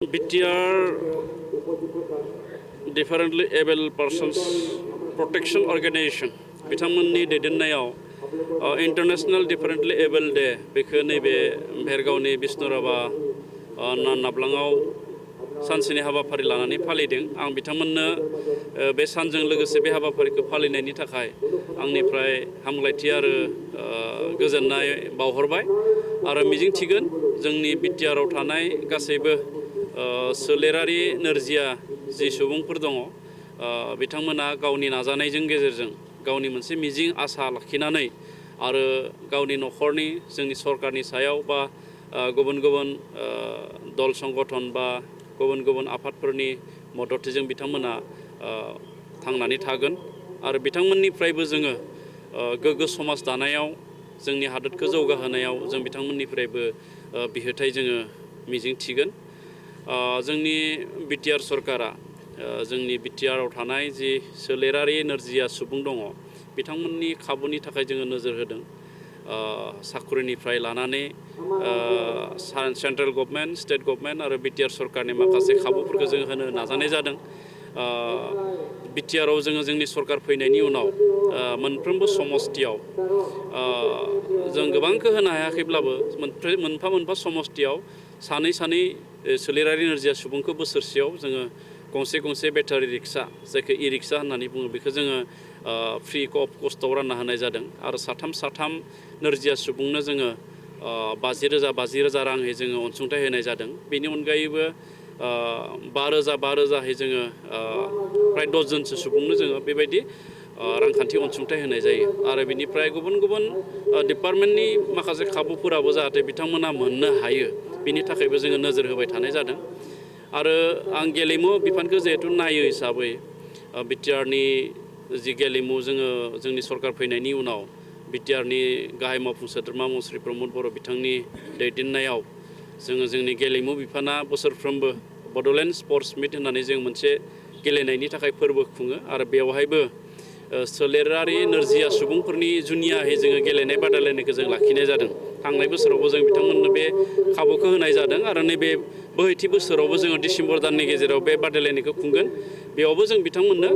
BTR Differently Able Persons Protection Organization बिथांमोननि दैदेननायाव international differently able day बेखौ नैबे भेरगावनि बिष्णुराभा नाब्लाङाव सानसेनि हाबाफारि लानानै फालिदों। आं बिथांमोननो बे सानजों लोगोसे बे हाबाफारिखौ फालिनायनि थाखाय आंनिफ्राय हामलायथि आरो गोजोननाय बावहरबाय आरो मिजिंथिगोन जोंनि बिटिआरआव थानाय गासैबो सोलेरारि नोरजिया जि सुबुंफोर दङ बिथांमोना गावनि नाजानायजों गेजेरजों गावनि मोनसे मिजिं आसा लाखिनानै आरो गावनि न'खरनि जोंनि सरकारनि सायाव बा गुबुन गुबुन दल संगठन बा गुबुन गुबुन आफादफोरनि मददजों बिथांमोना थांनानै थागोन आरो बिथांमोननिफ्रायबो जोङो गोग्गो समाज दानायाव जोंनि हादोरखौ जौगाहोनायाव जों बिथांमोननिफ्रायबो बिहोथाय जोङो मिजिंथिगोन। जोंनि बिटिआर सरकारा जोंनि बिटिआरआव थानाय जि सोलेरारि नोरजिया सुबुं दङ बिथांमोननि खाबुनि थाखाय जोङो नोजोर होदों। साख्रिनिफ्राय लानानै सेन्ट्रेल गभर्नमेन्ट स्टेट गभर्नमेन्ट आरो बिटिआर सरकारनि माखासे खाबुफोरखौ जों होनो नाजानाय जादों। बिटिआरआव जोङो जोंनि सरकार फैनायनि उनाव मोनफ्रोमबो समस्तियाव जों गोबांखौ होनो हायाखैब्लाबो मोनफा मोनफा समस्तियाव सानै सोलेरारि नोरजिया सुबुंखौ बोसोरसेयाव जोङो गंसे गंसे बेटारि रिक्सा जायखौ इ रिक्सा होननानै बुङो बेखौ जोङो फ्रि अफ कस्टआव रानना होनाय जादों आरो साथाम नोरजिया सुबुंनो जोङो 50,000 राङै जोङो अनसुंथाइ होनाय जादों। बेनि अनगायैबो 5,000 जोङो फ्राय 10 जनसो सुबुंनो जोङो बेबायदि रांखान्थि अनसुंथाइ होनाय जायो आरो बिनिफ्राय गुबुन गुबुन डिपार्टमेन्टनि माखासे खाबुफोराबो जाहाथे बिथांमोना मोननो हायो बिनि थाखायबो जोङो नोजोर होबाय थानाय जादों। आरो आं गेलेमु बिफानखौ जिहेतु नायो हिसाबै बिटिआरनि जि गेलेमु जोंनि सरकार फैनायनि उनाव बिटिआरनि गाहाय मावफुं सोद्रोमा मुस्रि प्रमद बर' बिथांनि दैदेननायाव जोंनि गेलेमु बिफाना बोसोरफ्रोमबो बड'लेण्ड स्पर्ट्स मिट होननानै जों मोनसे गेलेनायनि थाखाय फोरबो खुङो आरो बेवहायबो सोलेरारि नोरजिया सुबुंफोरनि जुनियाहै जोङो गेलेनाय बादायलायनायखौ जों लाखिनाय जादों। थांनाय बोसोरावबो जों बिथांमोननो बे खाबुखौ होनाय जादों आरो नैबे बोहैथि बोसोरावबो जोङो डिसेम्बर दाननि गेजेराव बे बादायलायनायखौ खुंगोन। बेयावबो जों बिथांमोननो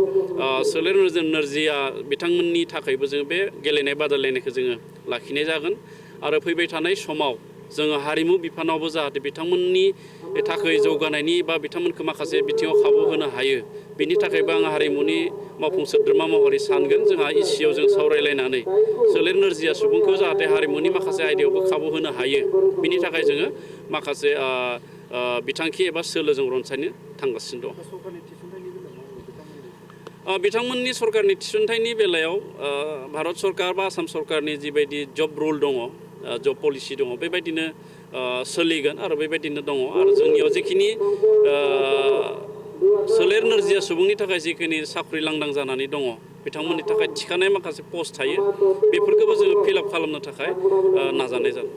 सोलेर नोरजिया बिथांमोननि थाखायबो जों बे गेलेनाय बादायलायनायखौ जोङो लाखिनाय जागोन आरो फैबाय थानाय समाव जोङो हारिमु बिफानावबो जाहाथे बिथांमोननि थाखाय जौगानायनि बा बिथांमोनखौ माखासे बिथिङाव खाबु होनो हायो बिनि थाखायबो आं हारिमुनि मावफुं सोद्रोमा महरै सानगोन। जोंहा इसिआव जों सावरायलायनानै सोलेर नोरजिया सुबुंखौ जाहाथे हारिमुनि माखासे आयदायावबो खाबु होनो हायो बिनि थाखाय जोङो माखासे बिथांखि एबा सोलोजों रनसायनो थांगासिनो दं। बिथांमोननि सरकारनि थिसनथाइनि बेलायाव भारत सरकार बा आसाम सरकारनि जिबायदि जब रुल दङ जब पलिसि दङ बेबायदिनो सोलिगोन आरो बेबायदिनो दङ आरो जोंनियाव जिखिनि सोलेर नोरजिया सुबुंनि थाखाय जिखिनि साख्रि लांदां जानानै दङ बिथांमोननि थाखाय थिखानाय माखासे पस्ट थायो बेफोरखौबो जोङो फिलआप खालामनो थाखाय नाजानाय जादों।